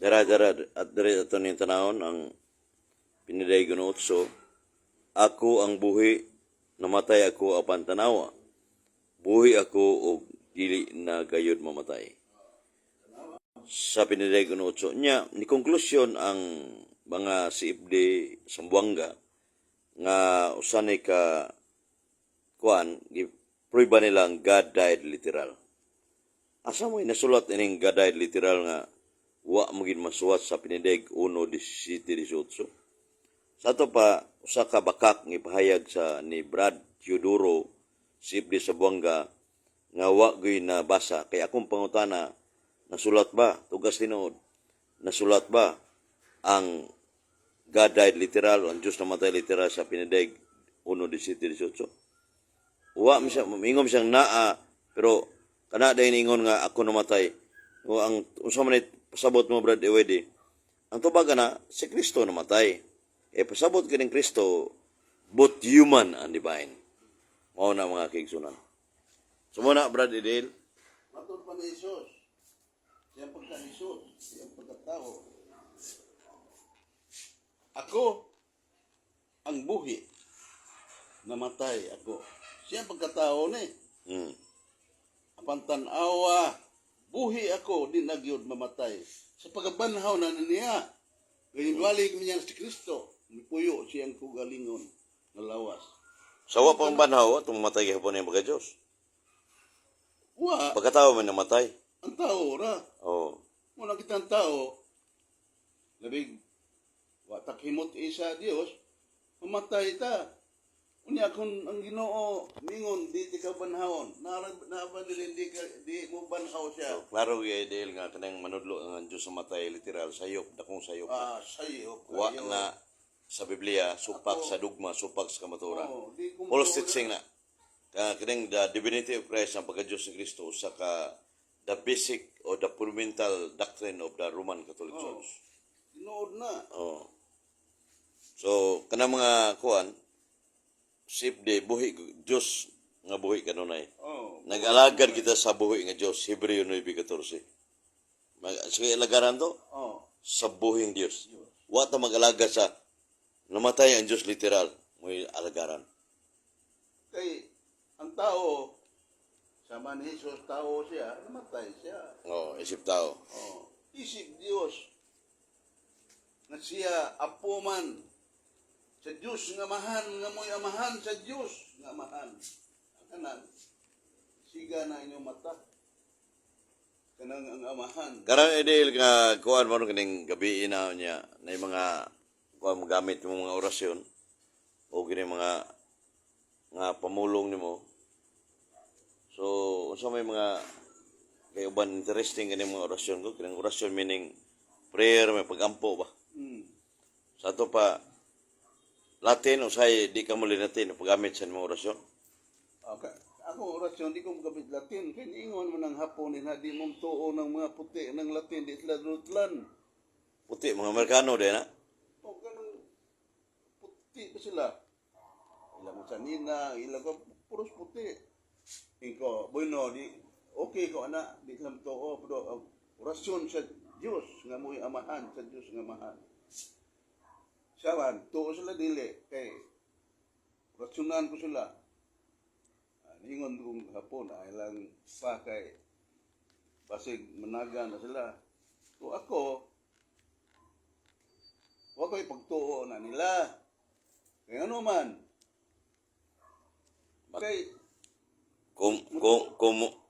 Dara dara at diri ato ning tanawon ang Piniday 1:8. "Ako ang buhi, namatay ako apan tanawa, buhi ako og dili na gayud mamatay." Sa Piniday 1:8 nya ni konklusyon ang mga CFD Zamboanga nga usa ni ka kuan, giprueba nila ang God died literal. Asa mo nasulat ining God died literal nga wa mo gid masuwat sa Piniday 1:17-18? Sa ato pa, usa ka bakak nga ipahayag sa ni Brad Teodoro, CFD Zamboanga, nga wa gyud nabasa. Kay akong pangutana, nasulat ba, tugas tinuod, nasulat ba ang God died literal, ang Diyos namatay literal sa Piniday 1:17-18? Wa mi siya mingon siyang naa, pero kana dahil ingon nga ako namatay. O ang unsa man ni pasabot mo, Brad Ewede? Ang tubag na si Kristo namatay. Eh pasabot kining Kristo both human and divine. Mao na, mga kaigsunan. So mo na, Brad Edel. Matod pa ni Jesus. Siyang pagka-Jesus, siyang pagkatao. "Ako ang buhi. Namatay ako." Siyang pagkatao ni. "Apan tan-awa, buhi ako, di na gyud mamatay." Sa pagkabanhaw na niya, ganyan niya si Kristo, mipuyo siyang kugalingon nga lawas. Sa wa pang banhaw, atong mamatay gihapon yung pagka Diyos. Wa, Pagkatao man namatay. Ang tao ra. Oh. Muna kitang tao, labig, wa takhimot isa Dios, mamatay ta. Unya kung ang Ginoo mingon di ti ka banhawon, naa ba dili di ka di mo banhaw siya? So, klaro gyud dahil nga kanang manudlo ang Diyos namatay literal, sayop, dakong sayop. Ah, sayop. Wa kayo. Na sa Biblia, supak sa dugma, supak sa kamatuoran. Oh, di kung False teaching na. Kaya kining the divinity of Christ, ang pagka-Diyos ni Kristo, usa ka the basic or the fundamental doctrine of the Roman Catholic Church. Tinuod na. Oh. So, kanang mga kuan, sip de buhi Dios nga buhi kanunay. Oh. Nag-alagad kita sa buhi nga Dios, Hebreo 9:14. Sige, alagaran to sa buhing Dios. Wa ta mag-alagad sa namatay ang Dios literal, mo'y alagaran. Kay ang tao sama ni Jesus, tao siya, namatay siya. Oh, isip tao. Oh, isip Dios nga siya apo man sa Dios nga amahan, nga mo'y amahan sa Dios nga amahan. Kanan siga na inyong mata kanang ang amahan. Karon idel nga kuan mo kining gabi na niya na yung mga kuan mo gamit mo mga orasyon o kini mga nga pamulong nimo. So unsa may mga kay uban interesting kini mga orasyon ko, kining orasyon meaning prayer, may pagampo ba. Sa ato pa Latin, usay di ka mo Latin paggamit sa mga orasyon. Okay. Ako orasyon di ko magamit Latin kay niingon man ang Hapon din ha, di mo tuo ng mga puti ng Latin, di sila rutlan. Puti mga Amerikano din na. O ganun puti pa sila. Ilang sa nina, ilang ko puros puti. Iko, bueno, di okay ko ana, di sila tuo, pero ang orasyon sa Dios nga mo'y amahan, sa Dios nga amahan. Sawan, tuo sila dili kay orasyonan ko sila. Ah, ningon kong Hapon ay lang pa kay basig managa na sila. So ako, wa ko'y pagtuo na nila. Kaya ano man, kay, Kung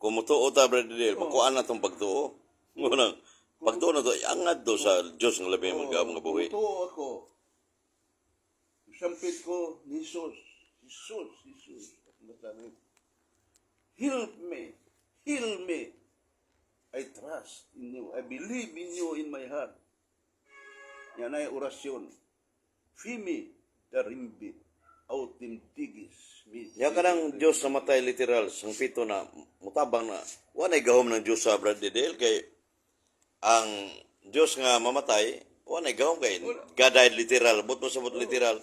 mutuo ta, Brother Dale, makuan na tong pagtuo. Ngunang, pagtuo na to, iangat do sa Diyos ng labi mga buhi. Tuo ako, sampit ko ni Jesus, Jesus, Jesus. Basta, "Help me, heal me. I trust in you. I believe in you in my heart." Yan ay orasyon. Fimi darimbit autim digis mi. Ya kanang Diyos namatay literal, sangpito na, mutabang na, walay gahom ng Diyos sa Brother Dale, kay ang Diyos nga mamatay, walay gahom kay God died literal, but mo sabot literal,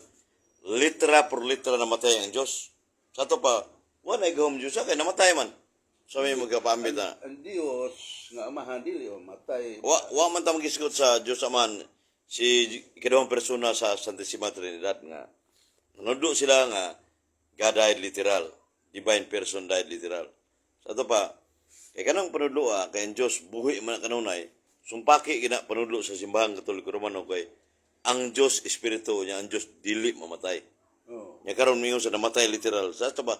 litra por litra namatay ang Diyos. Sa to pa, walay gahom Diyos kay namatay man. So may magkapaambit na. Ang Dios nga Amahan dili mamatay. Wa man ta magisgot sa Dios Amahan, si ikaduhang persona sa Santissima Trinidad, nga nanudlo sila nga God died literal, divine person died literal. Sa ato pa, kay kanang panudlo, kay ang Dios buhi man kanunay, sumpaki gina panudlo sa Simbahang Katoliko Romano kay ang Dios espiritu niya, ang Dios dili mamatay. Nya karon mingon sa namatay literal. Sa ato ba,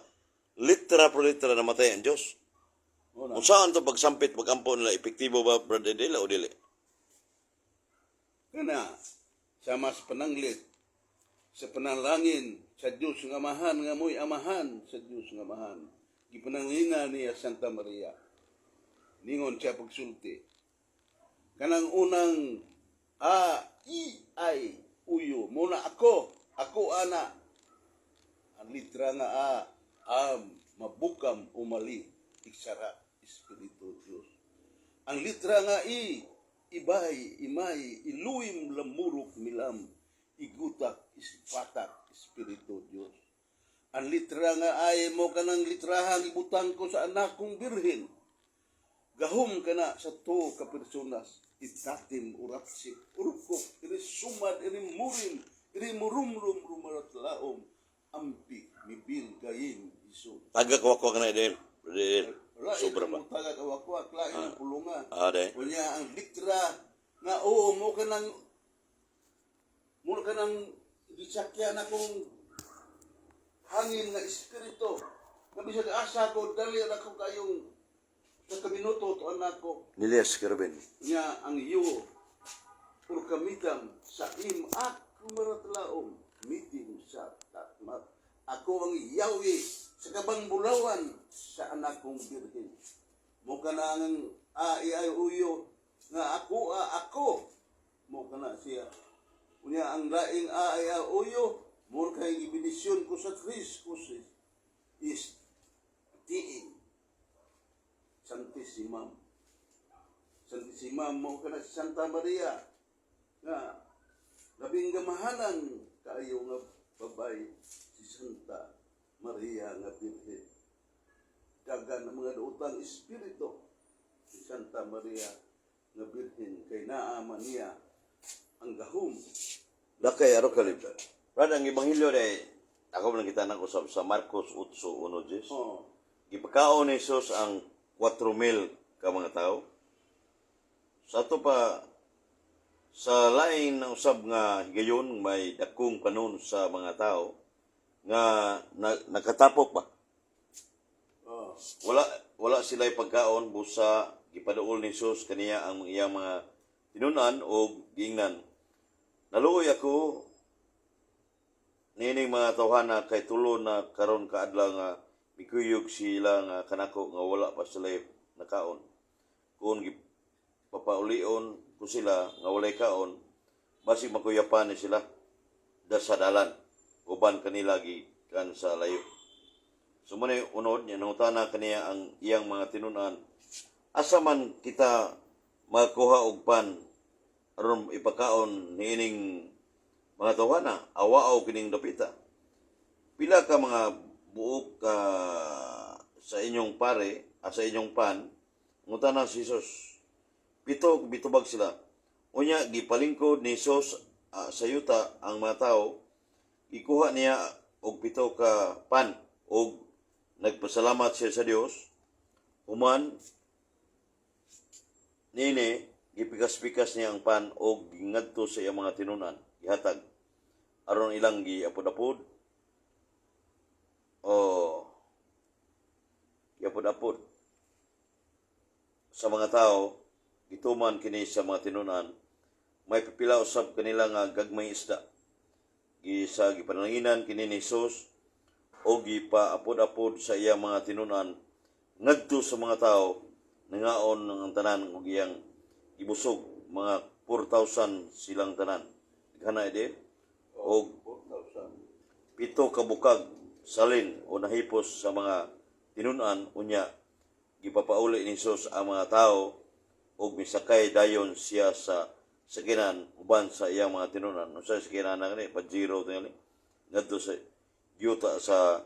literal pro literal namatay ang Dios. Mao na. Kung saan to pagsampit, pagampo nila, epektibo ba, Brother Dela, o dili? Kana sama sa pananglit sa panalangin sa Dios nga Amahan, nga mo'y Amahan sa Dios nga Amahan. Gipananglinan niya Santa Maria. Ningon siya pagsulti. Kanang unang A, I, I, uyo. Muna ako, ako ana. Ang litra nga A, am, mabukam, umali, iksara, Espiritu Diyos. Ang litra nga I, ibay, imay, iluim, lamurok, milam, igutak, ispatak, Espiritu Diyos. Ang litra nga ay mo kanang litrahang ibutang ko sa anak kong birhen. Gahom kana sa to ka personas, itatim, uratsik, urkok, iri sumad, iri murim, iri murumrum, rumarat laom, ampi, mibil, gayin, iso. Taga kawakwak na idel. Brother Del. Lain Sobra pa. ang mutaga kawakwak, lain ang pulungan. Ah, de. Unya ang litra nga oo mo ka nang gisakyan akong hangin nga espiritu. Nga bisag asa ko, dali ra ko kayong sa kaminuto to anak ko. Nilias Kerubin. Nya ang iyo urkamitam sa im ak maratlaom mitim sa tatmat. Ako ang Yahweh sa kabang bulawan sa anak kong birhen. Mo kana ang a i ay uyo nga ako a ako mo kana siya. Unya ang laing a ay a uyo mo kay gibendisyon ko sa Chris Kusis is tiin Santissimam. Santissimam mo kana si Santa Maria nga labing gamahanan kaayo nga babay si Santa Maria nga Birhen. Dagan ang mga daotang espiritu si Santa Maria nga Birhen kay naa man niya ang gahom. Lakay aro kalib. Brad, ang ebanghelyo day ako man kita nang usab sa Marcos 8:1. Gipakaon ni Jesus ang 4,000 ka mga tao. Sa ato pa, sa lain na usab nga higayon, may dakong kanon sa mga tao nga nakatapok ba. Wala sila pagkaon busa gipaduol ni Jesus kaniya ang iyang mga tinunan og giingnan, "Naluoy ako nining mga tawhana kay tulo na karon ka adlaw nga mikuyog sila nga kanako nga wala pa sila nakaon. Kung gipapaulion ko sila nga walay kaon, basig makuyapan ni sila da sa dalan. Uban kanila gikan sa layo." So mo unod niya nangutana kaniya ang iyang mga tinunan, "Asa man kita makakuha og pan aron ipakaon niining mga tawhana? Awaaw kining dapita. Pila ka mga buok ka sa inyong pare, sa inyong pan?" Ngutana si Jesus. "Pito," bitubag sila. Unya gipalingkod ni Jesus sa yuta ang mga tao. Ikuha niya og pito ka pan og nagpasalamat siya sa Dios. Human nini, gipikas-pikas niya ang pan og gingadto sa iyang mga tinunan, gihatag aron ilang giapod-apod o giapod-apod sa mga tao. Gituman kini sa mga tinunan. May pipila usab kanila nga gagmay isda. Gisa gipanalanginan kini ni Jesus o gipaapod-apod sa iyang mga tinunan ngadto sa mga tao. Nangaon ang tanan ug iyang gibusog, mga 4,000 silang tanan. Daghan ide og 4,000. 7 ka bukag salin o nahipos sa mga tinunan. Unya gipapauli ni Jesus ang mga tao ug misakay dayon siya sa sakinan uban sa iyang mga tinunan. Unsa sakinan na kani? Pajero tingali ngadto sa yuta sa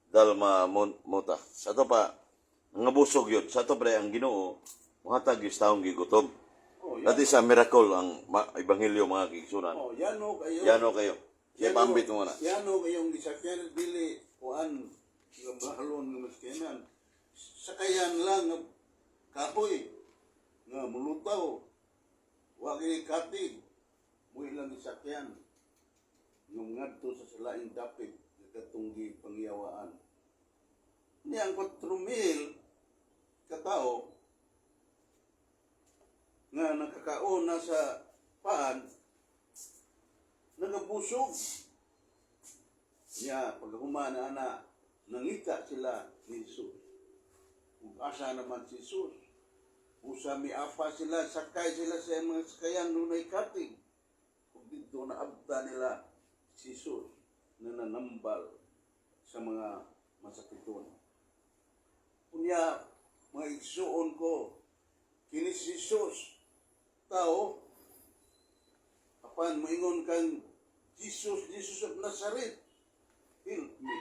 Dalmamuta. Sa ato pa, Ang busog yun. Sa ato pa ang Ginoo, muhatag yung taong gigutom. Oh, That is a miracle ang ebanghelyo, mga kaigsuonan. Oh, yano kayo. Yano kayo. Siya paambit mo na. Yano kayong gisakyan dili kuan nga bahalon nga maskinan. Sakayan lang nga kahoy nga mulutaw. Wa kay katig mo ilang gisakyan nga ngadto sa salaing dapit nga katong gipangyawaan. Ni ang 4,000 katao nga nakakaon na sa paan nagabusog. Niya, pagkahuman ana, nangita sila ni Jesus. Ug asa naman si Jesus? Usa miafa sila, sakay sila sa mga sakayan, dunay katig. Ug didto naabta nila si Jesus na nanambal sa mga masakiton. Unya, mga igsuon ko, kini si Jesus, tao, apan moingon kang "Jesus, Jesus of Nazareth, help me."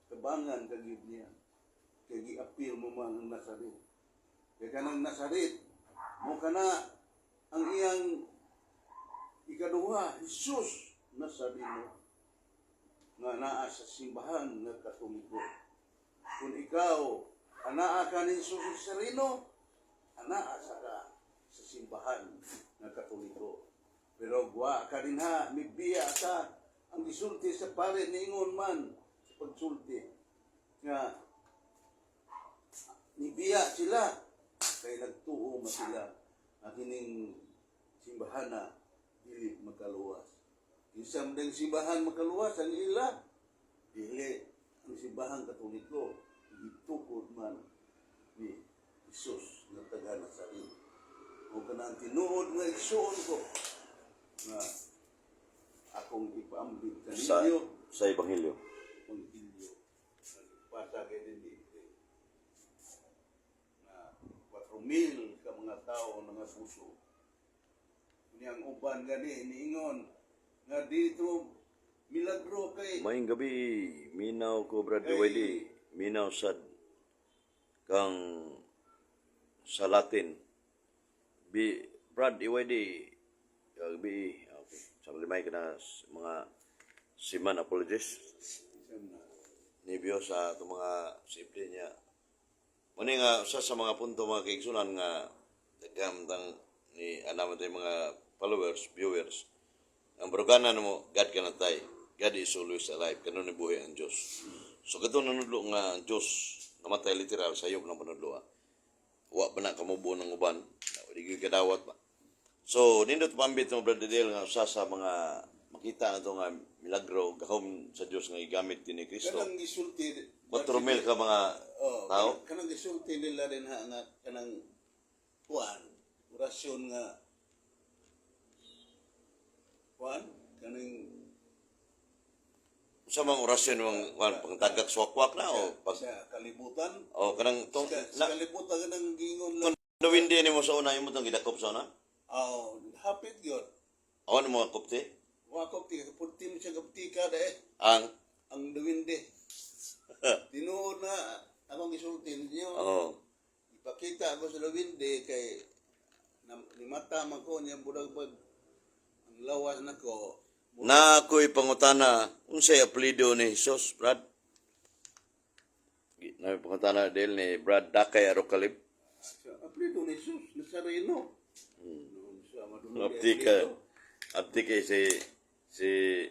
Tabangan ka gyud niya. Kay giapil mo man ang Nazareth. Kay kanang Nazareth, mo kana ang iyang ikaduha, Jesus Nazareno, nga naa sa simbahan nga Katoliko. Kung ikaw, anaa ka ni Jesus Nazareno, anaa sa ka sa simbahan nga Katoliko. Pero gwa ka din ha, mibiya ka, ang gisulti sa pare niingon man sa pagsulti nga nibiya sila kay nagtuo man sila ang kining simbahan na dili makaluwas. Kinsa man ang simbahan makaluwas ang ila? Dili ang simbahan Katoliko, gitukod man ni Jesus nga taga Nazaret. O kanang tinuod nga igsuon ko nga akong ipaambit Sa, kaninyo sa ebanghelyo. Ebanghelyo. Basa kay din na 4,000 ka mga tao nga puso. Niyang uban gani niingon nga dito milagro kay Maayong gabi, minaw ko, Brad Willie, minaw sad kang sa Latin. Bi Brad EYD, bi okay. Sa limay ka na mga seaman apologists. Nibyo sa itong mga simple niya. Muna nga, usa sa mga punto, mga kaigsunan, nga daghan ni ana man mga followers, viewers. Ang baruganan mo, God kanatay. God is always alive. Kanon ni buhi ang Diyos. So katong nanudlo nga ang Diyos namatay literal sa ng panudlo. Ah. Wa pa na kamubo ng uban. Di gyud kadawat ba. So nindot pambit mo, Brother Dale, nga usa sa mga makita na nga milagro gahom sa Dios nga gigamit din ni Kristo. Kanang gisulti 4,000 ka mga oh, tao. Kanang gisulti nila din ha nga kanang kuan orasyon nga kuan kanang Sa mga orasyon mga kuan pangtagak swakwak na o pag sa kalibutan o kanang tong sa na kalibutan kanang giingon lang. Nawindi nimo sa una imo tong gidakop sa una. Oh, hapit gyud. Awan mo mga kupti. Wakop ti purti mo siya kaptika de Ang ang duwinde. Tinuod na akong gisulti ninyo. Oh. Ipakita ako sa duwinde kay na, ni mata man ko niya bulag pag ang lawas nako. Na ako'y pangutana, unsay apelyido ni Jesus, Brad? Na pangutana del ni Brad Dakay Arokalib. Sa apelyido ni Jesus Nazareno. Noon sa madunong Abdi ka. Abdi kay si si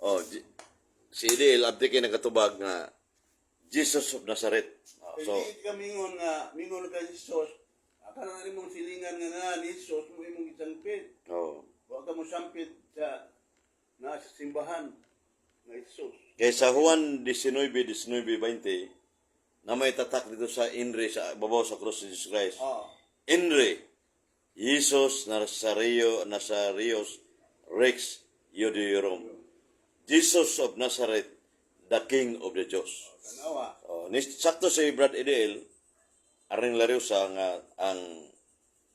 oh si Idil abdi kay nakatubag nga Jesus of Nazareth. Oh, so, so di ka mingon nga mingon ka Jesus. Aka na imong silingan nga nga ni Jesus mo imong gisangpit. Oh. Wa ka mo sampit sa nasa simbahan nga Jesus. Kay sa Juan 19:19-20 na may tatak dito sa Inri sa babaw sa cross ni Jesus Christ. Inri Jesus Nazario Nazarios Rex Judeorum. Jesus of Nazareth, the King of the Jews. Tanawa. Oh, ni sakto si Brad Edel aring Lariosa nga ang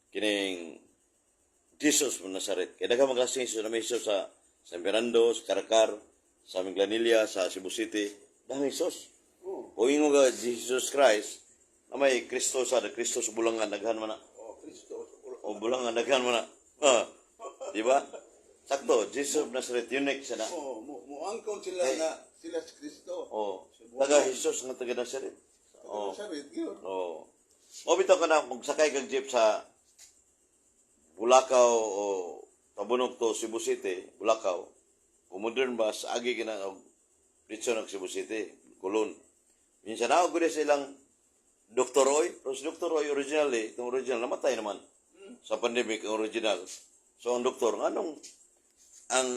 kining Jesus of Nazareth. Kaya daghang mga klaseng Jesus na may Jesus sa San Fernando, sa Carcar, sa Minglanilla, sa Cebu City. Dahil Jesus. Oh. Kung ingon ka Jesus Christ, Na may Kristo sa Kristo sa Bulangan, daghan man na. Oh, Kristo. O Bulangan, daghan man na. Ah, di ba? Sakto, Jesus of Nazareth, unique siya na. Oh, mo angkon sila Hey. na sila si Kristo. Oh, taga Jesus nga taga Nazareth. Oh. Oh. Sa yun. Oh. O bitaw ka na magsakay kag jeep sa Bulacau o Tabunok to Cebu City, Bulacau. Kung modern bus, agi ka na og diretso ng Cebu City, Colon. Minsan na ako sa ilang Dr. Roy, pero si Dr. Roy originally, itong original, namatay naman sa pandemic ang original. So ang doktor, anong ang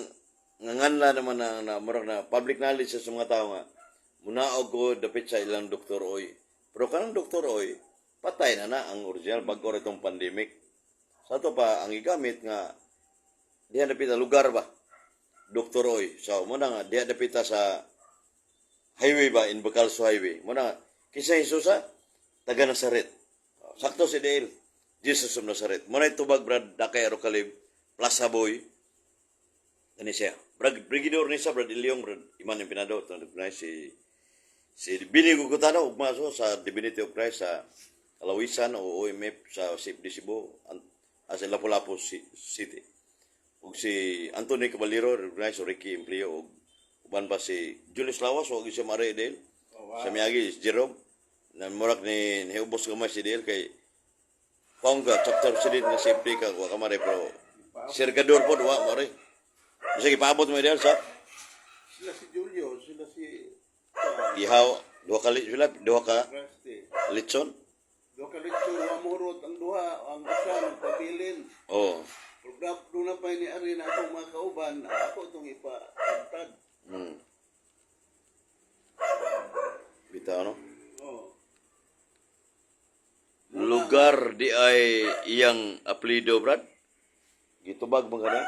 nganganla naman na murag na public knowledge sa mga tao nga munaog ko dapit sa ilang Dr. Oy. Pero kanang Dr. Oy, patay na na ang original bago ra itong pandemic. Sa ato pa ang gigamit nga diha dapit sa lugar ba, Dr. Oy. So mo na nga diha dapit sa highway ba, in Bacalso Highway. Mo na kinsa Jesus ha? Taga Nazaret. Sakto si Dale. Jesus of Nazareth. Mo na tubag, Brad Dakay Arokalib, Plaza Boy. Kani siya. Brad Brigidor ni siya, Brad Ilyong, Brad Iman Empinado. Ito na si si Bini Gugutano, ugma so, sa Divinity of Christ sa Kalawisan o OMF sa CFD Cebu, as in Lapu-Lapu City. Ug si Anthony Caballero, recognize o Ricky Empleo, ug uban pa si Julius Lawas, o siya Mare Del. Oh, wow. Sa miyagi, si Jerome, na murak ni niubos gamay si Del kay Paong ka, chapter si Del nga CFD ka, wa ka mare, pero Sirgador po, wa mare. Bisa ipaabot mo Del sa Sila si Julio, sila si ihaw, duha ka sila, duha ka Rusty. litson. Duha ka lechon, wa mohurot ang duha, ang usa nagpabilin. Oh. Program doon na pa ni Ari na akong mga kauban, ako itong ipa-tag. Bitaw, no? Oh. Lugar di ay iyang apelido, Brad? Gitubag mo ka na?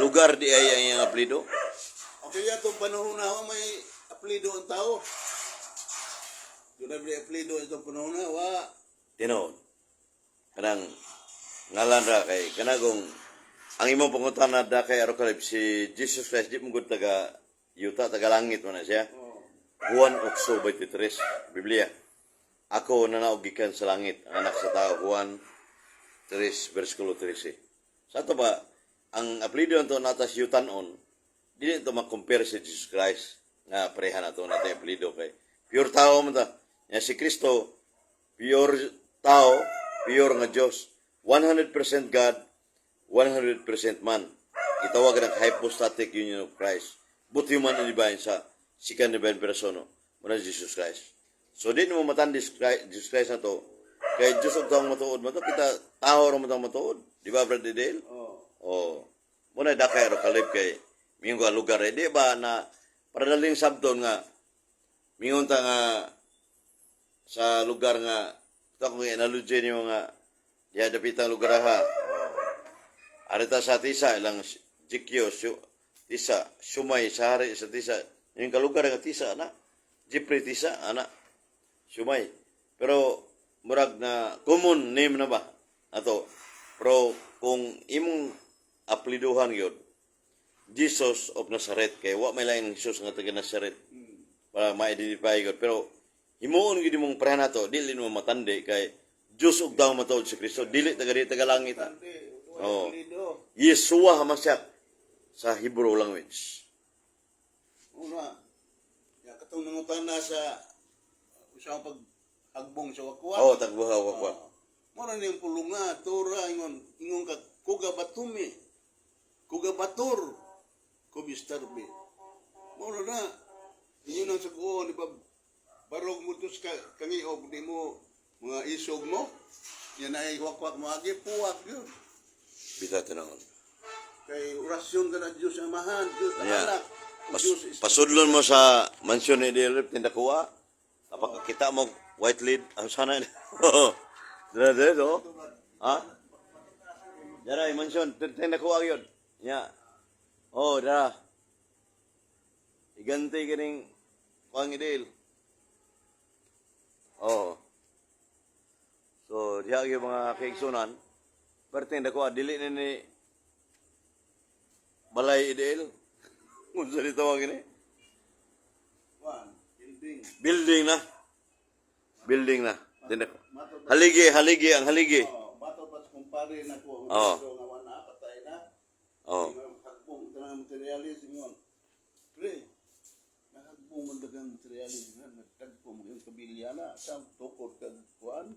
Lugar di ay ang iyang apelido? Okay, itong panahon na wa may apelido ang tao. Doon na may apelido itong panahon na, wa. Tinuod. Kanang ngalan ra kay kanagong ang imong pangutana da kay Arokalip si Jesus Christ di mo gud taga yuta, taga langit man na siya. Oh. Juan 8:23, Biblia. Ako nanaog gikan sa langit, ang anak sa tao, Juan 3 versikulo 13. Sa ato ba ang apelyido nito nata si Yutanon, dili ito ma-compare si Jesus Christ nga pareha na to natin apelyido kay pure tao man ta. Nga si Kristo pure tao, pure nga Dios. 100% God, 100% man. Gitawag ng hypostatic union of Christ. Both human and divine sa second divine person, no? Muna Jesus Christ. So di mo matandi si Jesus Christ na to. Kay Diyos og taong matuod mo to, kita tao ra mo taong matuod. Di ba, Brother Dale? Oh. Oh. Muna dakay ro kalib kay mingon ka lugar eh. Di ba na para daling sabton nga mingon ta nga sa lugar nga ito akong analogy niyo nga diha dapitang lugar ha. Oh. Arita sa Tisa ilang Jikyo Tisa Sumay sa hari sa Tisa yung kalugar nga Tisa ana Jipre Tisa ana Sumay pero murag na common name na ba ato, pero kung imong apeliduhan gyud Jesus of Nazareth kay wa may laing Jesus nga taga Nazareth para ma-identify gyud, pero himuon gyud imong pareha nato dili mo matandi kay Dios ug tao matuod si Kristo dili taga di taga langit ha. Hindi, wala Oh. apelido. Yeshua Hamashiach sa Hebrew language. Una, ya, katong nangutana sa sa paghagbong sa wakwa. Oh, tagbuha wa. Mora niyang pulunga, tura, ingon, ingon ka, kuga batumi, kuga batur, kubistarbi. Mora na, inyo nang saguon, di ba, barog mo to sa kangiog, di mo, mga isog mo, yan ay wakwak mo, agi, puwak yun. Bitaw tinawon. Kay orasyon ka na Diyos Amahan, Diyos Yeah. Anak, Diyos Espiritu. Pasudlon mo sa mansyon ni Delip Tindakuha. Napakakita mo white lead ang sana. Dira dira do. Ha? Dira yung mansyon Tindakuha yun. Ya. Oh, dira. Iganti kining kuang idil. Oh. So, diha gyud mga kaigsunan. Perting dakuha dili ni balay idil. Unsa ni tawag ini? One, building. Building na. Building na. Din haligi, haligi, ang haligi. Oh, bato pa sa kumpare na ko ang Pedro nga wala patay na. Hagbong tanang materialis ingon. Pre, nahagbong man daghang materialis nga nagtagpo mo yung kabilya na sa tukod kag kuan.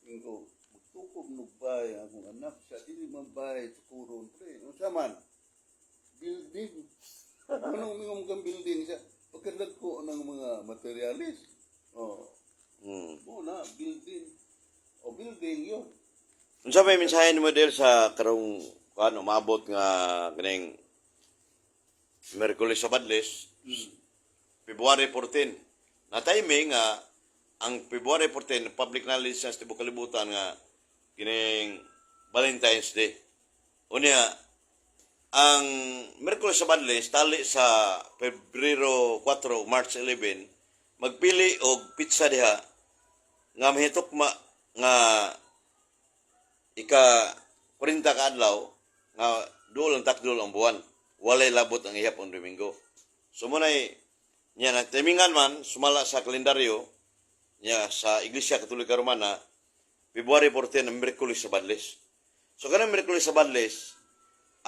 Ingo, magtukob nog bay akong anak sa dili man bay tukuron, pre. Unsa man? Building. Anong mingom kang building sa pagkadagko ng mga materialis? Oh, mo na building. O building yun. Unsa may mensahe nimo del sa karong kuan umabot nga kaning Miyerkules sa Badles, February 14? Na timing nga ang February 14, public knowledge sa tibuok kalibutan nga kining Valentine's Day. Unya ang Miyerkules sa Badles tali sa Pebrero 4, March 11, magpili og petsa diha nga mahitukma nga ika 40 ka adlaw nga duol ang takdol ang buwan. Walay labot ang ihap ang Domingo. So mo nay niya na timingan man sumala sa kalendaryo niya sa Iglesia Katolika Romana, February 14 ang Miyerkules sa Badles. So kanang Miyerkules sa Badles,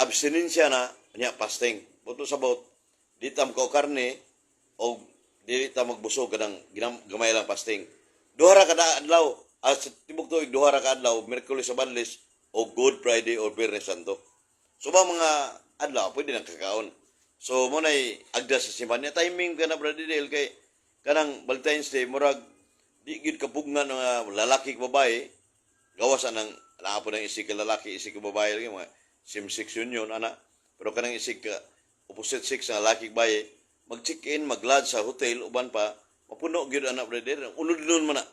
abstinensya na niya, fasting. Buto sa bot, di ta makaw karne o dili ta magbusog kanang gamay lang fasting. Duha ra kada adlaw, sa tibok tuig duha ra ka adlaw, Miyerkules sa Badles o Good Friday or Biyernes Santo. So ba mga adlaw pwede nang kakaon. So mo nay agda sa simbahan niya timing ka na, Brother Dale, kay kanang Valentine's Day murag di gyud kapugnan nga lalaki ug babae, gawas anang naa po ng isig ka lalaki, isig ka babae lagi, mga same sex union ana, pero kanang isig ka opposite sex nga lalaki ug babae mag-check-in, mag-lodge sa hotel uban pa, mapuno gyud ana, brother, unod nun man na.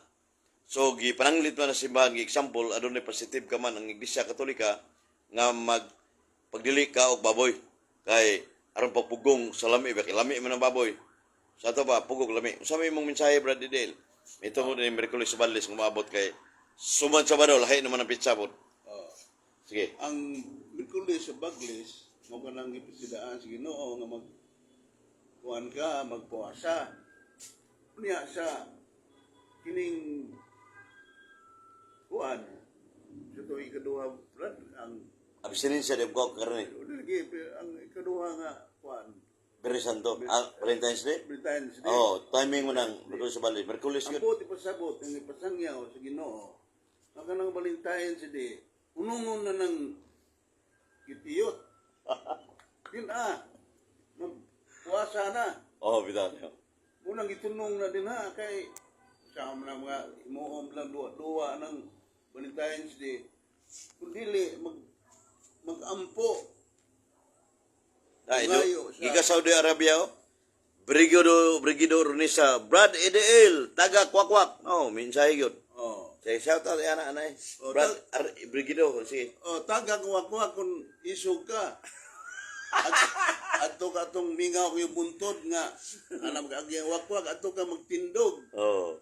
So gipananglit man ang simbahan, gi example adunay positive ka man ang Iglesia Katolika nga mag pagdili ka og baboy kay aron pagpugong sa lami ba, kay lami man ang baboy sa ato ba, pugong lami. Unsa may imong mensahe, Brother Dale? Ito mo ni Miyerkules sa Badles nga maabot kay suman sa Sabado, lahi naman ang petsa pod. Oh. Sige. Ang Miyerkules sa Bagles, mo ka nang gipisidaan sa Ginoo nga mag kuan ka, magpuasa. Unya sa kining kuan sa tuig ikaduha, Brad, ang Abstinensya di ko karne. lagi ang ikaduha nga kuan. Biyernes Santo, ah, Valentine's Day. Valentine's Day. Oh, timing mo nang Miyerkules sa Badles, Miyerkules Ang yun. buot ipasabot, ang ipasangyaw sa Ginoo, ang kanang Valentine's Day, unungon na ng gitiyot. Din ah, magpuasa na. Oh, bitaw niyo. Unang gitunong na din ha, kay sa mga mga himuom lang duwa-duwa ng Valentine's Day. Kung dili, mag-ampo. Ah, ito, Ngayo giga Saudi Arabia oh. Brigido Brigido Runisa, Brad EDL, taga kwakwak. Oh, mensahe yun. Oh. Say shout out ana anay. Oh, Brad Brigido sige. Oh, taga kuwa kung isog ka. At ato ka atong mingaw yung buntod nga alam ka ang wakwak ato ka magtindog. Oh.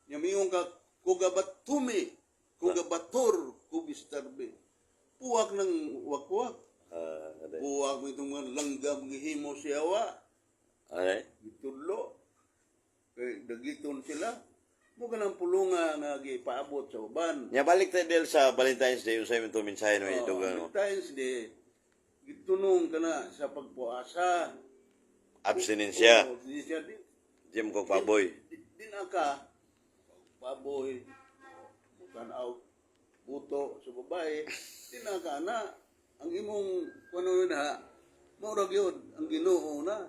Nya mingon ka kuga batumi, kuga bator, kubistarbe. Puwak ng wakwak. Ah, uh, Puwak mo itong mga langgam gihimo siyawa. Anay. Gitudlo. Kay dagiton sila. Mo ka ng pulunga nga gipaabot sa uban. Nya balik tayo del sa Valentine's Day, unsay man to mensahe no ito Oh, ano. Valentine's Day, gitunong ka na sa pagpuasa. Abstinensya. Oo, di siya di, Di mo ko paboy. di na ka baboy, tanaw, buto sa babae, di na ka na. Ang imong kuno na, maurag yun, ang Ginoo na.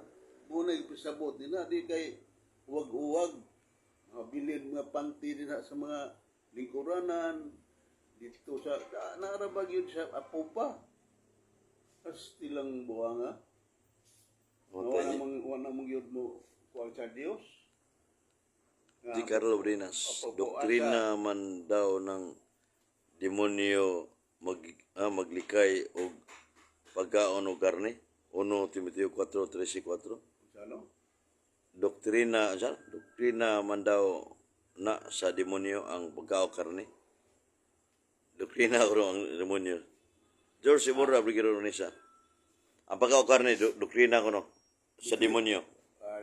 Muna ipasabot din na, di kay uwag-uwag, mga bilin, mga panty din na sa mga lingkuranan, dito sa, naarabag yun sa apo pa. Kastilang buwanga. Wala namang yun mo kuwang sa Diyos. Nga, Di Carlo Brinas, Opo, doktrina man daw ng demonyo maglikay og pagkaon og karne. 1 Timoteo 4:3-4. Sa ano? Doktrina, sa doktrina man daw na sa demonyo ang pagkaon karne. Doktrina ro ang demonyo. George Iborra, Brigadier Unisa. Ang pagkaon karne, doktrina ko no, sa demonyo. Ah,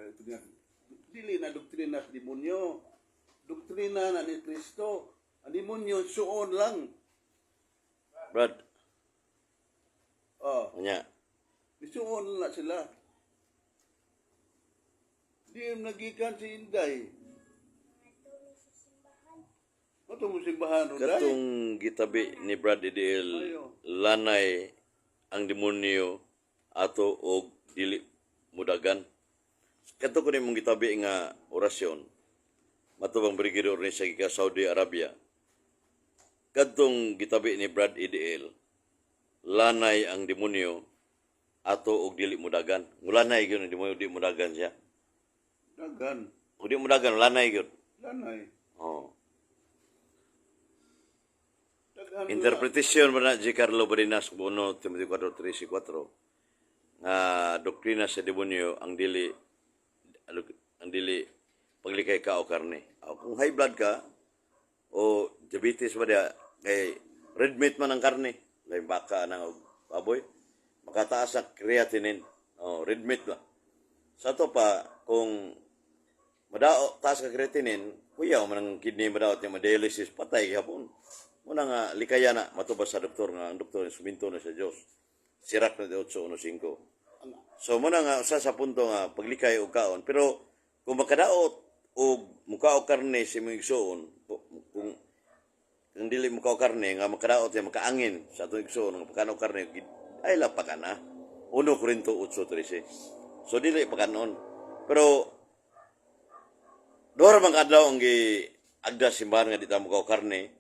dili na doktrina sa demonyo. Doktrina na ni Kristo. Ang demonyo suon lang. Brad, Oh, nya. isuon na sila. Di nagikan si Inday. Ato mo simbahan, Inday. Katong gitabi ni Brad EDL, lanay ang demonyo ato og dili mudagan. Kato ko nimong gitabi nga orasyon. Matubang Brigadier Ornesa gikan Saudi Arabia. Kadtong gitabi ni Brad EDL, lanay ang demonyo ato og dili mudagan. Mulanay gyud ang demonyo, di mudagan siya. Dagan. Kung di mudagan, lanay gyud. Lanay. Oh. Daghan. Interpretasyon ba na G. Carlo Barinas 1 Timothy 4, 3, 4 nga doktrina sa demonyo ang dili paglikay ka o karne. O, kung high blood ka o diabetes ba diya kay red meat man ang karne, lain baka nang og baboy, makataas ang creatinine. O, red meat ba. Sa to pa kung madao taas ka creatinine, kuyaw man ang kidney, madaot niya, ma-dialysis, patay gihapon. Muna nga likaya na matubas sa doktor nga ang doktor suminto na sa Dios. Sirak na 8.15. So muna nga usa sa punto nga paglikay og kaon, pero kung makadaot og mukha og karne si imong igsoon, kung dili mukha og karne nga makadaot ya makaangin sa atong igsoon nga pagkaon og karne ay la pa ka na. 1 Corinto 8:13. So dili pa kanon. Pero duha ra man ka adlaw ang gi agda simbahan nga di ta mukha og karne.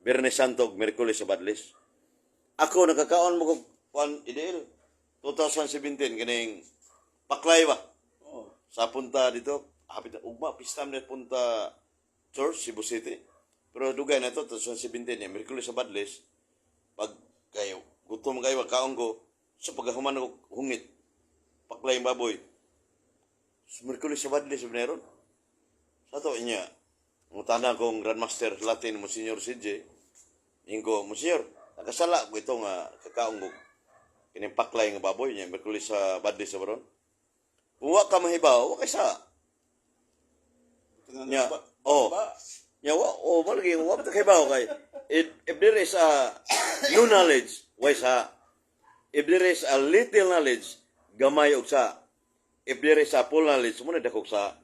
Biyernes Santo ug Miyerkules sa Badlis. Ako nakakaon mo kog kuan ideal 2017 kining paklay ba Oh. sa punta dito hapit na ugma pista man punta church Cebu City, pero dugay na to 2017 eh, Miyerkules sa Badlis, pag kayo gutom kayo kaon ko sa pagkahuman ko hungit paklay ang baboy sa Miyerkules sa Badlis meron sa to inya ngutana kong Grandmaster Latin, Monsignor CJ. Ingo, "Monsignor, nakasala ko ito nga kakaon ko kining paklay nga baboy niya Miyerkules sa Badlis sa baron?" Kung wa ka mahibaw, wa kay sa Nya, oh. Ba, Nya wa oh malagi wa ta kahibaw kay if there is a new knowledge, why sa if there is a little knowledge, gamay og sa if there is a full knowledge, mo na dakog sa.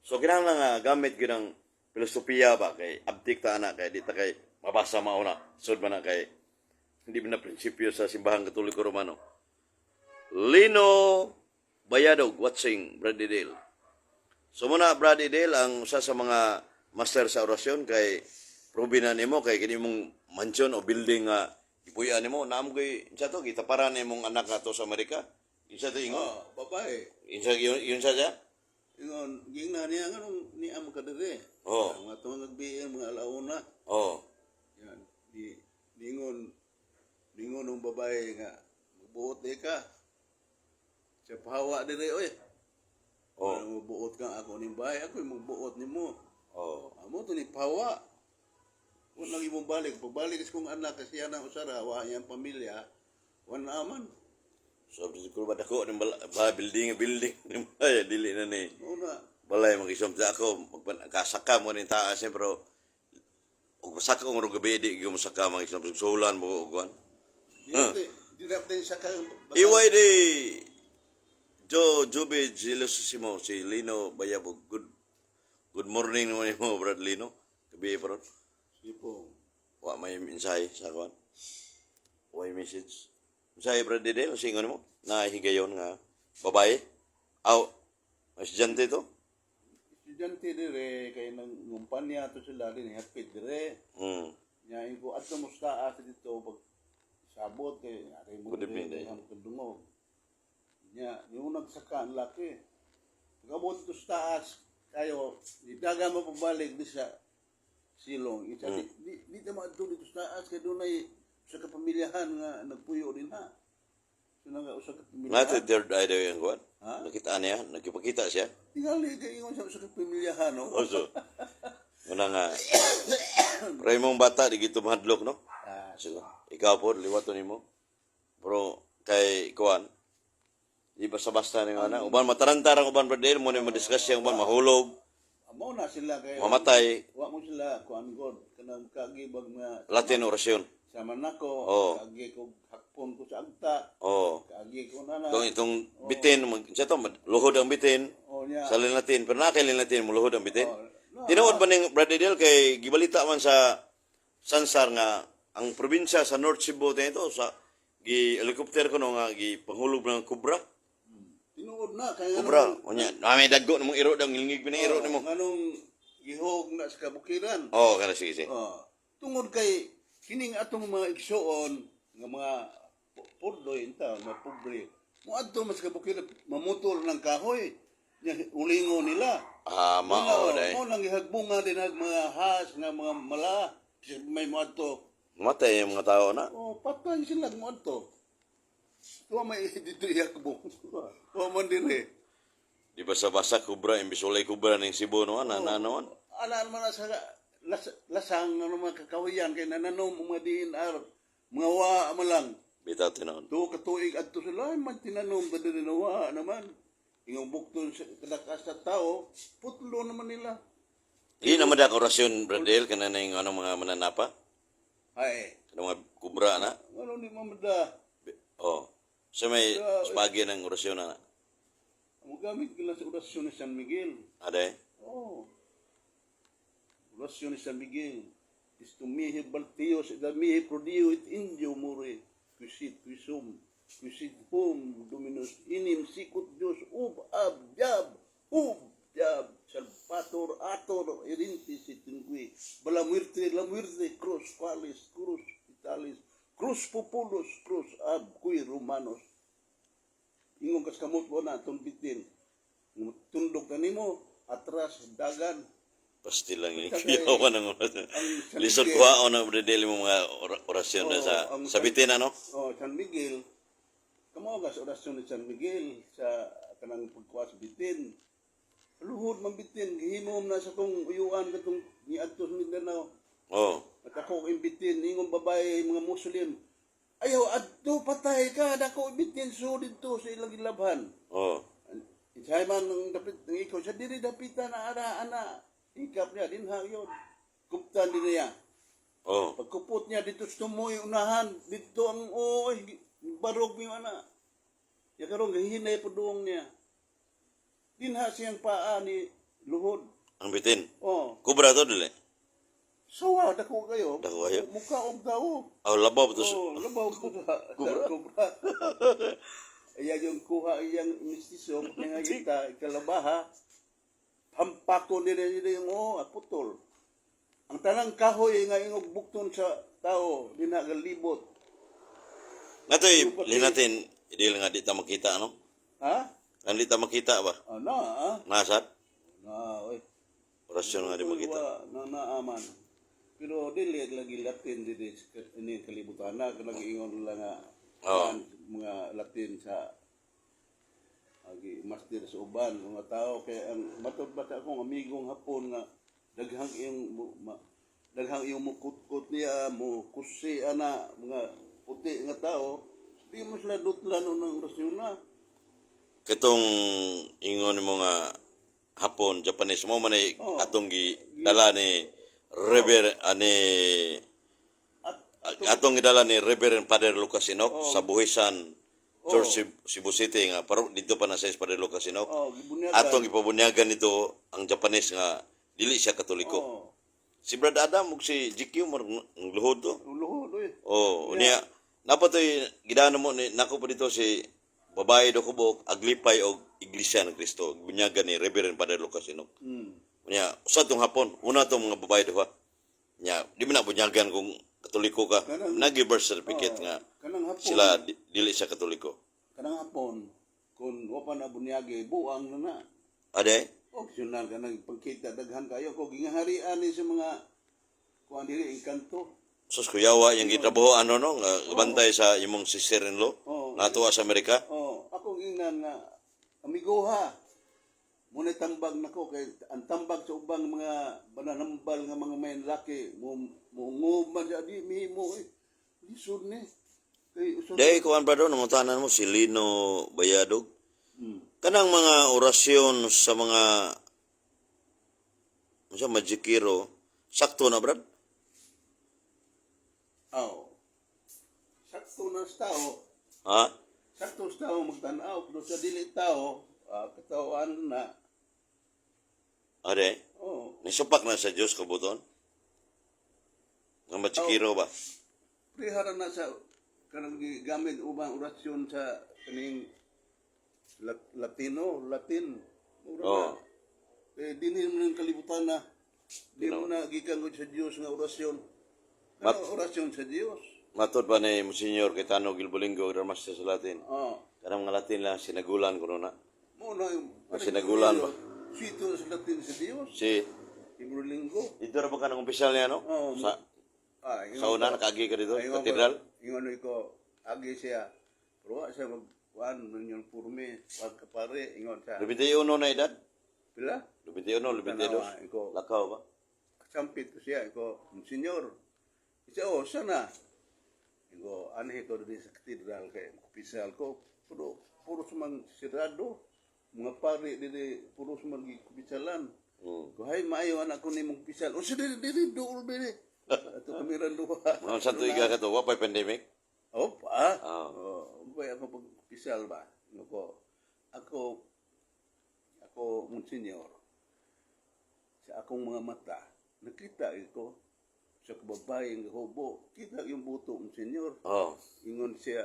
So kinahanglan nga gamit gyud ang filosofiya ba kay abtik ta ana kay di ta kay mabasa mao na sud man na kay hindi man na prinsipyo sa Simbahang Katoliko Romano. Lino Bayadog watching, Brad Dale. So muna Brad Idel ang usa sa mga master sa orasyon kay probi na nimo kay kini mong mansion o building nga ipuy-an nimo naam koy unsa to gitaparan nimong anak ato sa Amerika, unsa to ingon? Oh, babae. Unsa yun, yun sa siya? Ingon, gingna niya nganong niya mo kadere. Oh. Ang atong nagbiin mga alauna. Oh. Yan. Di ningon ningon ng babae nga magbuot di ka. Sa pahawa dire oy. Oh. Ano magbuot ka ako ning bahay, ako magbuot nimo. Oh. Amo to ni pahawa. Kung lagi mong balik, pagbalik sa kong anak kasi yan ang usara, wa iyang pamilya, wala man. So siguro ba dako ning ba building building ni balay dili na ni Una, balay mag-isum sa ako kasaka mo ning taas eh, pero ug masaka ko ngurong gabi di gyud mosaka mga isum sulan mo og kuan. di di na din sa kang Iway di Joe Jube Gilosimo si Lino Bayabog. Good good morning naman mo, Brad Lino. Gabi pa ron. Sipong. Wa may mensahe sa kuan. Wa may message. Mensahe, Brad Dede, singon mo. Nahigayon nga babae. Aw, estudyante to. Estudyante dire kay nang ngumpanya to sila din hapit dire. Nya ko adto mo sa taas dito pag sabot kay ari mo Good evening, dire day. ang kadungog. Nya yung nagsaka ang laki. Pag-abot dito sa taas kayo didaga mo pabalik di sa silong. Isa di ta maadto dito sa taas kay dunay sa kapamilyahan nga nagpuyo din ha. So nga usa ka Nga pamilyahan. to third eye daw yung kuan. Ha? Nakita niya, nagkipakita siya. Tingali kay ingon sa usa ka pamilyahan no. Also, muna nga, pero imong bata, di gito mahadlok, no? Ah, Sige. Ikaw po, liwato nimo. Bro, kay kuan, di basta-basta ni ana. Uban matarantar ang uban, brother, mo ni madiscuss ang uban mahulog. Mao na sila kay Mamatay. Wa mo sila kuan god kanang kaagi bag mga Latin orasyon. Sama nako, kaagi ko hakpon ko sa agta, kaagi ko na na. Kung itong bitin, mag, sa to, luhod ang bitin, Oh, nya. sa Latin, pero na kay Latin, muluhod ang bitin. Oh, no. Tinuod ba ning Brother Del kay gibalita man sa Sansar nga ang probinsya sa North Cebu ito sa gi helicopter ko no nga gi panghulog ng kubra. Tinuod na kay Kubra. Unya, na may daggo namong iro daw ngilngig pa iro nimo. Nganong gihog na sa kabukiran. Oh, kana, sige sige. Oh, tungod kay kining atong mga igsuon nga mga purdoy inta, mga pobre. Moadto mas kabukiran mamutol ng kahoy. Nya ulingo nila. Ah, mao day. Mo nang gihagbunga din ang mga has nga mga mala may moadto. Matay yung mga tao na. Oh, patay sila moadto. Tuwa may dito iyakbo. Tuwa man dire. Di ba sa basa kubra imbis walay kubra ning Cebu no ana na naman. Ala man na sa lasang nga mga kakawayan kay nananom ang mga DNR mga wa man lang. Bitaw tinuod. Tuo ka tuig adto sila ay man tinanom ba din wa naman. Ingong bukton sa kadakas sa tao, putlo naman nila. Di naman da orasyon, Brother Del, kana ning ano mga mananapa. Ay, Kanang mga kubra na. ano ni mamada? Oh. So may spagi ng orasyon na. Ang gamit nila sa orasyon ni San Miguel. Aday. Oh. Orasyon ni San Miguel. Isto mihi Baltios, et mihi prodio et indio more. Quisit quisum, quisit hum, Dominus inim sicut Dios ub ab jab, ub jab, salvator ator erintis et ingui. Bala muerte, la muerte, cruz qualis, cruz italis, cruz populus, cruz ab qui Romanos. Ingon kas kamot mo na atong bitin. Tundok kanimo atras dagan. Pastil lang yung Kaya- kuyawan ng orasyon. Ang San Lisod Miguel- kuhaon na, Brother Del, yung mga orasyon na Oo, sa ang sa bitin ano. Oh, San Miguel. Kamo ka sa orasyon ni San Miguel sa kanang pagkuha sa bitin. Luhod man bitin, gihimom na sa tong uyuan katong niadto sa Mindanao. At ako ang bitin, ingon babae mga Muslim. Ayaw adto patay ka, dako bitin so didto sa ilang gilabhan. Isay man ang dapit ng ikaw sa diri dapitan na ana ana ikap niya dinha yun. Kuptan din niya. Pagkupot niya dito sa tumoy unahan, dito ang oy barog niyo ana. Ya karon gihinay po duong niya. Dinha siyang paa ni luhod. Ang bitin. Oh, Kubra to dili. sawa dako kayo. Dako kayo? Mukha og tao. Aw, labaw to. Oh, labaw po sa kubra. Kubra. Iya yung kuha iyang mistiso nga kita ikalabaha hampako nila nila yung oh, putol. Ang tanang kahoy nga ingog bukton sa tao dinha galibot. Ngatoy linatin dili nga di ta makita ano. Ha? Ang di ta makita ba? Ana ah. Nasad? Na oy. Orasyon nga di makita. Wa na naaman. Pero dili lagi Latin dili sa ini kalibutan na kanang ingon lang nga kuan, mga Latin sa agi master sa uban mga tao kay ang matod ba sa akong amigong Hapon nga daghang iyong daghang iyong mukutkot niya mo kusi ana mga puti nga tao di mo sila dutlan ng orasyon na. Katong ingon mo nga Hapon, Japanese mo man ay atong gi dala ni Rever ani At atong gidala ni Reverend Father Lucas Enoch sa Buhisan Church, Cebu City nga paro dito pa na sa Father Lucas Enoch. Oh, gibunyagan. Atong gipabunyagan nito ang Japanese nga dili siya Katoliko. Si Brad Adam ug si GQ mo luhod to. Luhod oy. Oh, unya napatoy gidano mo ni nako pa dito si babae do kubok aglipay og Iglesia ng Kristo bunyagan ni Reverend Father Lucas Enoch. Unya usa tong hapon, una tong mga babae duha. Nya di mo na bunyagan kung Katoliko ka. Nagi birth certificate nga Kanang hapon sila dili siya Katoliko. Kanang hapon kung wa pa na bunyage buang na na. Ade? Optional kanang pagkita daghan kayo ko gingaharian ni sa mga kuan diri engkanto. Sus kuyawa yung gitrabaho ano no nga bantay sa imong sister-in-law natuwa sa Amerika. Oh, akong ingnan nga amigoha. Muna tambag nako kay ang tambag sa ubang mga bananambal nga mga may laki mo mo man di mihimo eh. Lisod ni. Kay usod. Dahil kuan brother, nangutanan mo si Lino Bayadog. Kanang mga orasyon sa mga Unsa magikiro? Sakto na, Brad? Aw. Sakto na sa tao. Ha? Sakto sa tao magtanaw. Pero sa dili tao, katawan na. Are? Oh, Nisupak na sa Dios kabuton? Nga magikiro ba? Prehara na sa kanang gigamit ubang orasyon sa kaning Latino, Latin. Mura Oo. na. Eh, dinhi mo ng kalibutan na. Di mo na gikan ko sa Dios nga orasyon. Ano orasyon sa Dios? Matod pa ni Monsignor Cayetano Gilbolingo, Grandmaster sa Latin. Oh. Kanang mga Latin lang, sinagulan ko na. Mo na yung Ah, sinagulan ba? Sito sa Latin sa Dios. Si, Linggo. dito ra ba ka ng umpisal niya, no? Oo. Sa, Ah, ingon sa una, ko- nakaagi ka dito, ingon ko- katedral. Ingon ko, agi siya. Pero wa siya magkuan nun yung purme, pagkapare, ingon siya. 21 na edad? Pila? 21, 22. Tanawa, ikaw. Lakaw ba? Sampit ko siya, iko, "Senyor." Siya, "Oh, sana." Iko, anhi ko din sa katedral kay pisal ko, puro, puro sumang sirado, mga pari dili, puro sumang gipisalan. Ko, "Hay, maayo anak ko ni mong pisal." "O, sige, dili, dool, dili." Ato kami ran duha. Mga sa tuiga ka to, wa pa'y pandemic? Oh, pa. Ah. Oh, bay ako pagpisal ba? Ako, ako, ako, Monsignor, sa akong mga mata, nakita ko sa kababaeng hubo, kita yung buto, Monsignor. Oh. Ingon siya,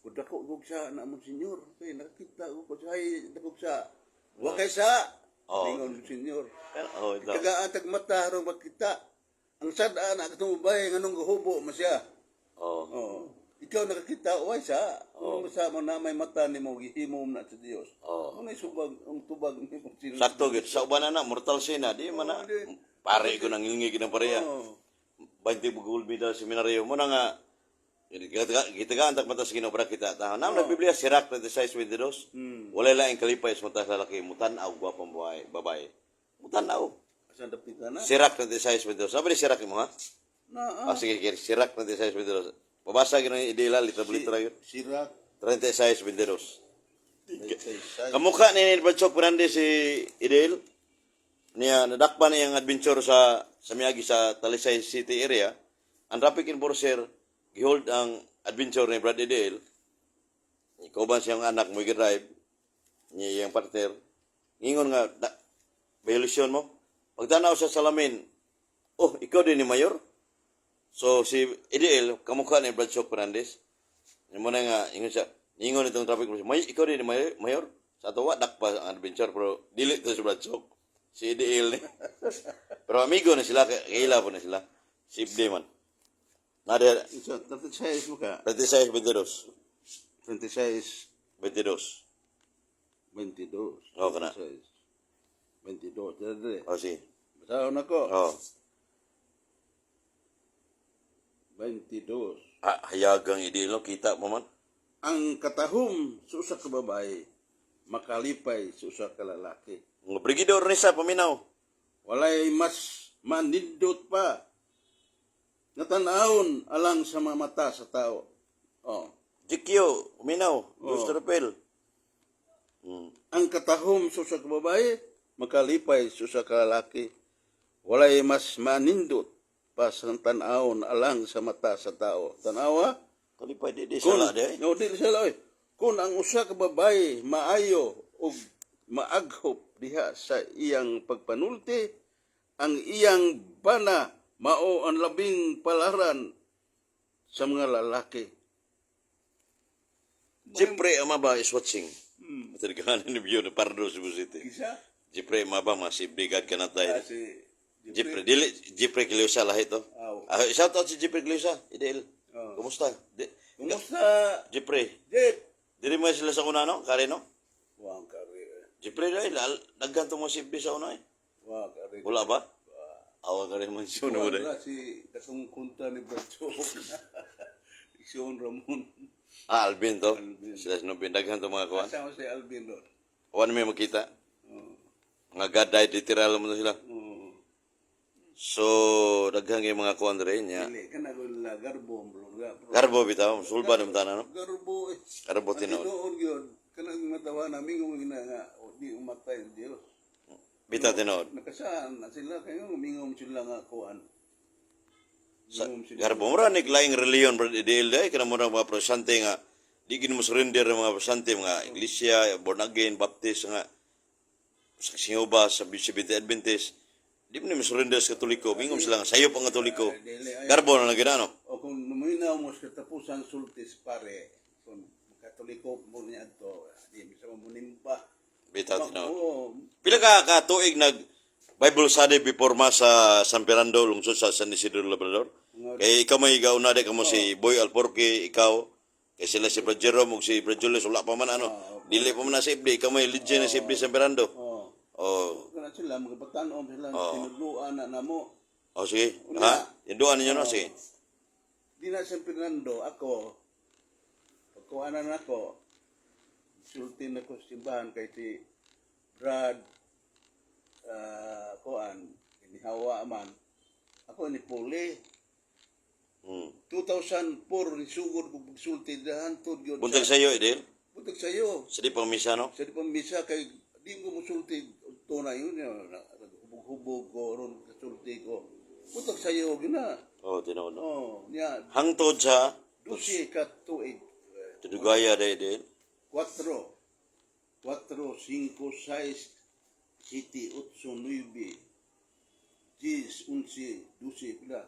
"Kung dako kog sa na, Monsignor, kay nakita ko ko siya, ay, dako sa, wa kay sa," Oh. Ingon Monsignor. Pero, oh, ito. Tagaan tag mata aron makita. Ang sad-an na katong babae nganong gahubo man siya. Oh. Oo. Ikaw nakakita, way sa. Kung sa mo na may mata ni mo, gihimo mo na sa Dios. Oo. Kung subag, ang tubag ni mo sino. Sakto gyud sa uban na mortal sin na di man na. Oo, di. Pare ko nang ngingig ng pareha. Oo. 20 gold medal seminaryo mo na nga gitagaan tak mata sa Ginoo para kita. Tahan na oh. Biblia Sirach 36:22. Wala laing kalipay sa mata sa lalaki mutan-aw gwapong babae, babae. Mutan-aw. Asa dapit na? Sirach 36:22. Sabi ni Sirach mo ha? Na, Ah, sige, sige, Sirach 36:22. Pabasa gyud ni idela litra litra yun. Sirak. 36:22. 36. Kamukha ni Bradsock Fernandez si Idel. Niya nadakpan niya ang adventure sa Miyagi sa Talisay City area. Ang traffic enforcer gihold ang adventure ni Brad Idel. Kauban siyang anak mo drive niya iyang partner. Ingon nga da, violation mo. Pagtanaw sa salamin, "Oh, ikaw din ni mayor." So si Idel kamukha ni Bradshaw Fernandez. Mo na nga ingon siya, ingon itong traffic police, "May ikaw din ni mayor, mayor?" Sa ato wa dakpa ang adventure pero dili to si Bradshaw. Si Idel ni. Pero amigo na sila, kaila po na sila. Si Ibde man. Nada So, 36 mo ka? 36 22. 36, 22. 22. Oo, kana. 26, 22. Dere. Oh, sige. Basahon ako. Oh. 22. Ah, hayagang Idel no, kita mo man. Ang katahom sa usa ka babae, makalipay sa usa ka lalaki. Mga Brigidor ni sa paminaw. Walay mas manindot pa nga tan-awon alang sa mga mata sa tao. Oh. GQ, paminaw. Oh. Rapel. Ang katahom sa usa ka babae, makalipay sa usa ka lalaki. Walay mas manindot pa sa tan-awon alang sa mata sa tao. Tanawa? Kalipay di di Kung, sala di. Eh. No, di sala oy. Kung ang usa ka babae maayo ug maaghop diha sa iyang pagpanulti, ang iyang bana mao ang labing palaran sa mga lalaki. Jeffrey Amaba is watching. Matagahan ni View na Pardo, Cebu City. Isa? Jeffrey Amaba, mas ibigad ka na tayo. Si Jeffrey, dili, Jeffrey Cliosa lahi to. Aw. Ah, shout out si Jeffrey Cliosa, Idel. Oh. Kumusta? Di, Kumusta? Jeffrey, Jeff? dili mo sila sa una, no? Kare, no? Wang kare. Jeffrey, dahil, daghan to mo si Ibdi sa una, eh. Wang kare. Wala ba? Awa ka rin man siya na wala. Wala si katong kunta ni Bracho. Sion Ramon. Ah, Alvin to. Sila sinubin. Daghan to mga kuwan. Asa mo si Alvin ron? Wala may makita. Mga God died literal mo na sila. Oo. So, daghan yung mga kuwan rin niya. Dili ka na kung la garbo bro. Bro. Garbo bitaw, sulba naman tanan, no? Garbo eh. Garbo Ang tinuod. tinuod yun. Kanang matawa namin kung gina nga o, di umatay ang Diyos. Bitaw, tinuod. Nakasaan na sila kayo, mingom sila nga kuan. Sa Mingom sila. garbo mo ra ni laing relihiyon, Brad Idil, day kana mo mga protestante nga di gid mo surrender ang mga protestante, mga iglesia, born again, Baptist nga sa Singoba, sa Seventh Adventist, di mo ni mo surrender sa Katoliko. Mingom sila nga sayop ang Katoliko. Dili ay Garbo na lang ginano. O kung maminaw mo sa katapusan sultis pare, kung Katoliko mo niya ato, di bisa mo munimba. Bitaw, tinuod. Oo. Pila ka tuig nag Bible study before mass sa San Fernando, lungsod sa San Isidro Labrador? Kay ikaw may gauna di kamo si Boy Alporque, ikaw, kay sila si Brad Jerome ug si Brad Julius wala pa man ano. Dili pa man na si FD, ikaw may legend na si FD San Fernando. Oh. Oh, Kana sila mga batan-om sila tinudluan na namo. Oh sige. Ha? Tinduan ninyo no, sige. Di na San Fernando ako pagkuanan nako, sulti na ko sa simbahan kay si Brad kuan inihawa man ako ni Puli. 2004 nisugod ko pagsulti dahan tud gyud. Buntag sa iyo, Idil. Buntag sayo. Sa di pang misa no. Sa di pa misa kay di ko musulti to na yun, hubog-hubog ko ron kasulti ko buntag sayo gina. Oh, tinuod no. Oh, niya. Hangtod sa 12 ka tuig. Tudugaya day, Idil. 4, 4, 5, 6, 7, 8, 9, 10, 11, 12, pila?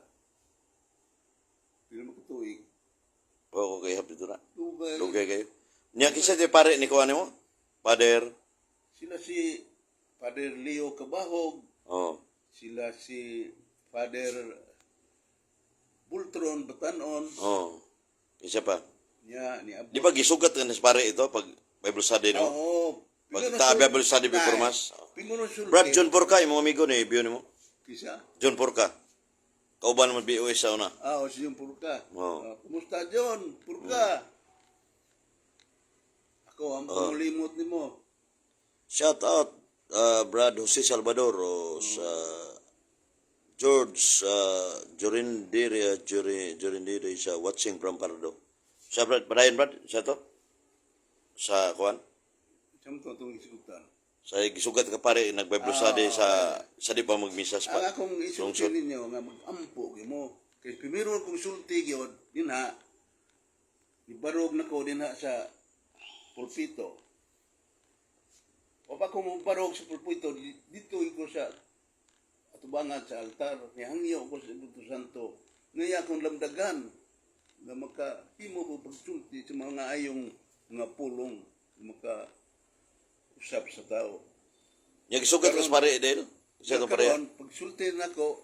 Pila mo katuig? Oh, okay, hapit na. Dugay. Dugay kayo. Nya kinsa ti pare ni kuan nimo? Father. Sila si Father Leo Cabahog, Oh. sila si Father Bultron Batanon, Oh. Isa pa. niya ni Abot. Di ba gisugat ka sa pare ito pag Bible study no? Oo. Pag ta Bible study before mass. Pinguno sulti. Brad John Porca, imong amigo ni biyo nimo. Kisa? John Porca. Kauban mo BOS sa una. Ah, o si John Purka. Oo. Ah, kumusta John? Purka. Ako ang pangulimot nimo. Shout out Brad Jose Salvador o sa George Jorindiri Jorindiri sa watching from Pardo. Sa Brad, padayon Brad, sa to? Sa kuan? Siyam to itong isigutan. Sa gisugat ka pare nag Bible study sa di pa magmisa sa Ang akong isulti ninyo nga mag-ampo gyud mo. Kay primero kong sulti gyud dinha. Nibarog na ko dinha sa pulpito. O pa ko mobarog sa pulpito dito ko sa atubangan sa altar. Nihangyo ko sa Espiritu Santo. Ngaya akong lamdagan nga makahimo ko pagsulti sa mga ayong mga pulong maka usap sa tao. Nya gisugat ka sa pare del. Sa to pare. Karon, pagsulti nako,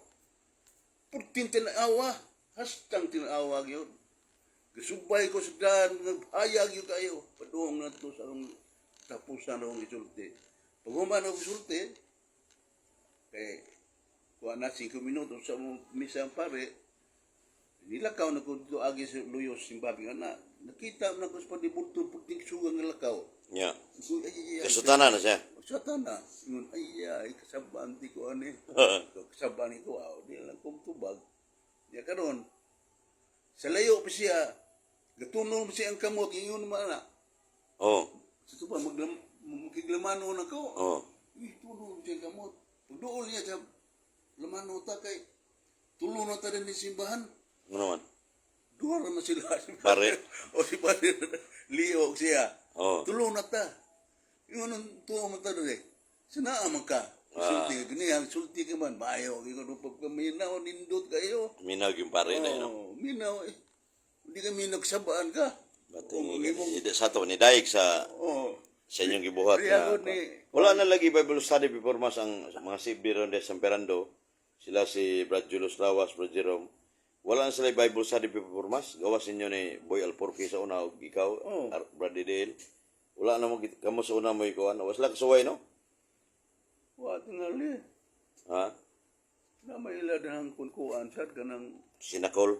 purting tinawa, hastang tinawa gyud. Gisubay ko sa daan, ayag yun kayo. Padung na to sa akong tapusan akong isulti. Pag human ako isulti, kay kuha na 5 minuto sa mong misa ang pare, nilakaw na ko dito agi sa luyos simbahan nga na. Nakita na ko sa padibulto, purting sugang nga lakaw. Nya. Ay, ay, ay, Kasutana na siya. sa tana, ingon, ay, ay, kasabaan di ko ani. Kasabaan ko, aw, di lang kong tubag. Di karon sa layo pa siya, gatunong pa siya ang kamot, ingon man na. Oh. Sa tuba, magkiglamano na ko. Oh. Uy, tunong siya ang kamot. Pagduol niya sa lamano ta kay, tulo na ta rin ni simbahan. Ano naman? Duha ra man sila. Si Pare. O si Pare Leo siya. Oh. Tulo na ta. Yung anong tuo man ta doon eh. Sanaa man ka. Sulti ka gani, ang sulti ka man. Bayo, yung ano pagkaminaw, nindot kayo. Minag yung pare na yun. No? Oh, minaw eh. Hindi ka minagsabaan ka. Bating sa to ni daig sa Oh. sa inyong gibuhat Kaya na ako ni- wala na lagi Bible study before mass ang mga CB ron de San Fernando, sila si Brad Julius Lawas, Brad Jerome, wala na sila Bible study before mass gawas ninyo ni Boy Alporque sa una ug ikaw. Oh. Brad Didel wala na mo kamo sa una mo ikuan wala sila kasuway no. Wa tingali. Ha. Na may ila dahang kunkuan sad kanang Sinakol.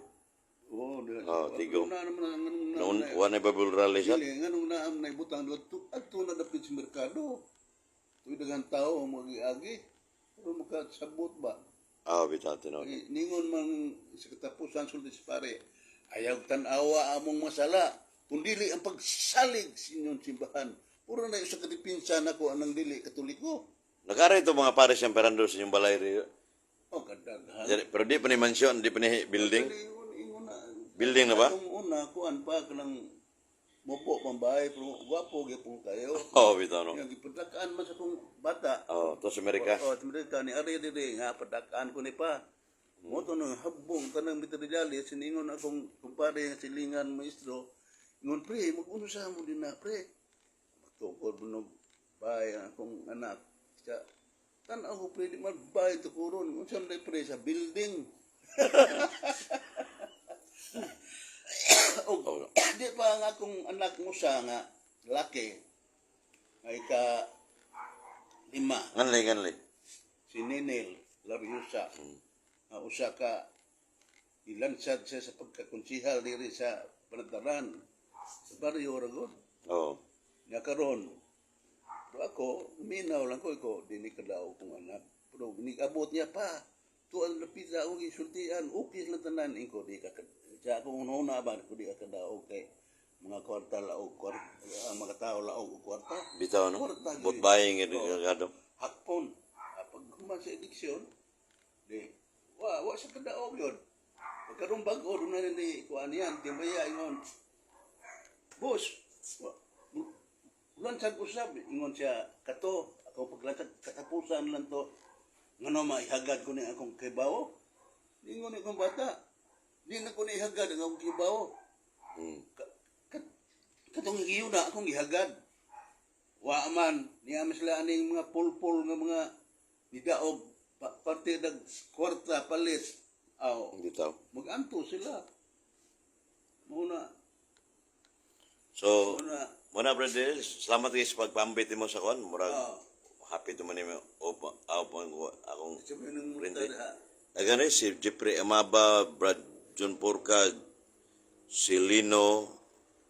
Oh, Oh, tigo. Na naman ang anong na. Noon wala na Bible rally sa Dili nganong naam na ibutang adto adto na dapit sa merkado. Tuwi daghang tao magiagi. Pero makasabot ba? Ah, bitaw, tinuod. Eh, ningon man sa katapusan sulti sa pare, ayaw tan-awa among masala, kundili ang pagsalig sa inyong simbahan. Puro na sa kadipinsa nako anang dili Katoliko. Nakara ito mga pares yung perando sa inyong balay rin. Oh, kadaghan. Pero di pa ni mansion, di pa ni building. Ingon ingon na. Building na ba? Atong una kuan pa kanang mopo pambahay pero gwapo gyapon kayo. Oo, oh, bitaw no. Yang gipadak-an man sa akong bata. Oh, to sa Amerika. Oh, sa Amerika ni ari diri nga padak-an ko ni pa. Mo to nang habong tanang materialis, siningon akong kumpare nga silingan maestro. Ingon, "Pre, mag-uno sa mo din na, pre." Tukod mo nog bahay ang akong anak. Sa tan-aw ko, pre, di man bahay tukuron. Unsa man day, pre, sa building. Og di pa ang akong anak mo sa nga laki ay ka lima. Nganli, nganli. Si Nenel Lariosa nga usa ka ilansad siya sa pagkakonsihal diri sa Panataran sa baryo ra gud. Nga karon pero ako minaw lang ko ko dili kadaog kong anak pero nigabot niya pa tuan lapit sa akong gisultian, okay lang tanan ingko di ka sa akong una ba ko di ka kadaog kay mga kwarta laog kwarta, ang mga tao laog og kwarta. Bitaw no. Kwarta gyud. Vote buying oh. Gado. Hakpon. Pag human sa eleksyon di wa wa sa kadaog yun. Pagkarong bag-o doon na ni kuan yan di maya ingon, "Boss, lansad usab," ingon siya kato ako paglansad katapusan lang to ngano maihagad ko ni akong kibawo. Ingon akong bata, di na ko ni ihagad ang akong kibawo. Katong giyuna akong gihagad. Wa man niya man sila aning mga pulpul nga mga nidaog pa, parte dag kwarta palit aw. Bitaw. Maganto sila muna. So, muna. Muna, brother, salamat guys sa pagpambit mo sa kuan. Murag happy to man nimo opo akong Sabi ng Printe. multa. Dagan eh, si Jeffrey Amaba, Brad John Porca, si Lino,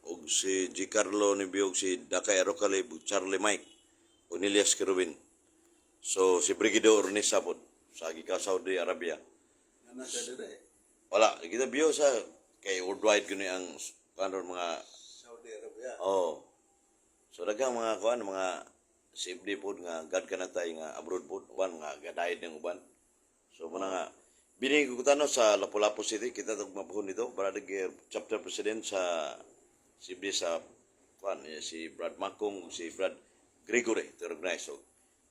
ug si G. Carlo Nibio, ug si Dakay Arocalib, ug Charlie Mike, ug Nilias Kerubin. So, si Brigido Ornisa po, sa gikan Saudi Arabia. Nga nasa dire. Wala, kita biyo sa, kay worldwide kuno ang kuan mga Saudi Arabia. Oh. So daghang mga kuan mga CFD pod nga God kanatay nga abroad pod uban nga gadayad ng uban. So muna nga bini ko tano sa Lapu-Lapu City kita tog mapuhon dito Brother Gear, chapter president sa CFD sa kuan eh, si Brad Makong ug si Brad Gregory to recognize. So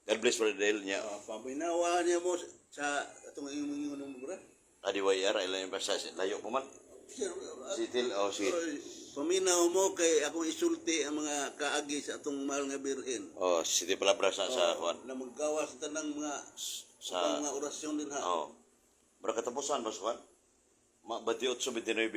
God bless Brother Dale niya. Paminawa niya mo sa atong imong ingon mo, bro. ADYR ilan yung basta layo pa man. Sir, Si Til oh si paminaw mo kay akong isulti ang mga kaagi sa atong mahal nga birhen. Oh, City Palabras na sa kuan. Na maggawa sa tanang mga Sa mga orasyon din ha. Oh. Mura katapusan ba sa kuan? Ma 28 29.